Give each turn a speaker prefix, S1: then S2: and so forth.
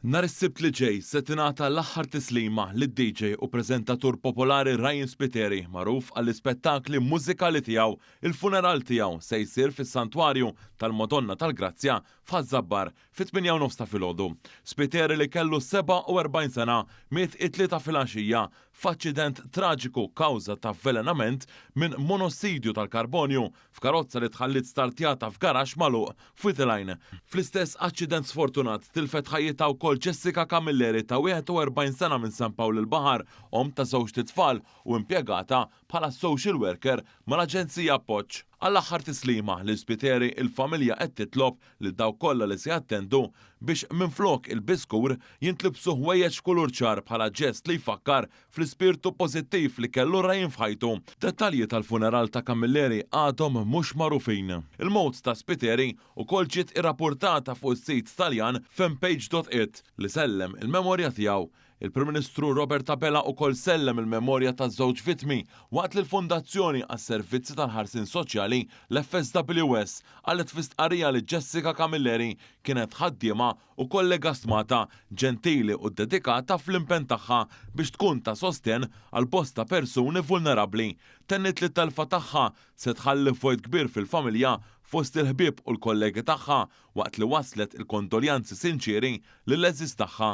S1: Nhar is-Sibt li ġej se tingħata l-aħħar tislima lid-DJ u preżentatur popolari Ryan Spiteri, magħruf għall-ispettakli mużikali tiegħu. Il-funeral tiegħu se jsir fis-Santwarju tal-Madonna tal-Grazzja f'Ħaż-Żabbar fit-tmienja u nofs ta' filgħodu. Spiteri li kellu 47 sena miet it-Tlieta filgħaxija f'aċċident traġiku kawża ta' avvelenament minn monossidju tal-karbonju f'karozza li tħalliet startjata f'garaxx magħluq f'Wied il-Għajn. Fl-istess aċċident sfortunat tilfet ħajjitha wkoll Jessica Camilleri ta' 41 sena minn San Pawl il-Baħar, omm ta' żewġt itfal u impjegata bħala social worker mal-Aġenzija Appoġġ. Għall-aħħar tislima lil Spiteri il-familja qed titlob lil dawk kollha li se jattendu biex minflok il-biskur jintlibsu ħwejjeġ f'kulur ċar bħala ġest li jfakkar fl-ispirtu pożittiv li kellu Ryan f'ħajtu. Dettalji tal-funeral ta' Camilleri għadhom mhux magħrufin. Il-mewt ta' Spiteri wkoll ġiet irrappurtata fuq is-sit Taljan fanpage.it li sellem il-memorja tiegħu. Il-Prim Ministru Robert Abela ukoll sellem il-memorja taż-żewġ vittmi waqt li l-Fondazzjoni għas-Servizzi tal-Ħarsien Soċjali, l-FSWS, qalet fi stqarrija li Jessica Camilleri kienet ħaddiema u kollega stmata, ġentili u ddedikata fl-impenn tagħha biex tkun ta' sostenn għal bosta persuni vulnerabbli. Tenniet li t-telfa tagħha se tħalli vojt kbir fil-familja, fost il-ħbieb u l-kollegi tagħha waqt li wasslet il-kondoljanzi sinċieri lill-għeżież tagħha.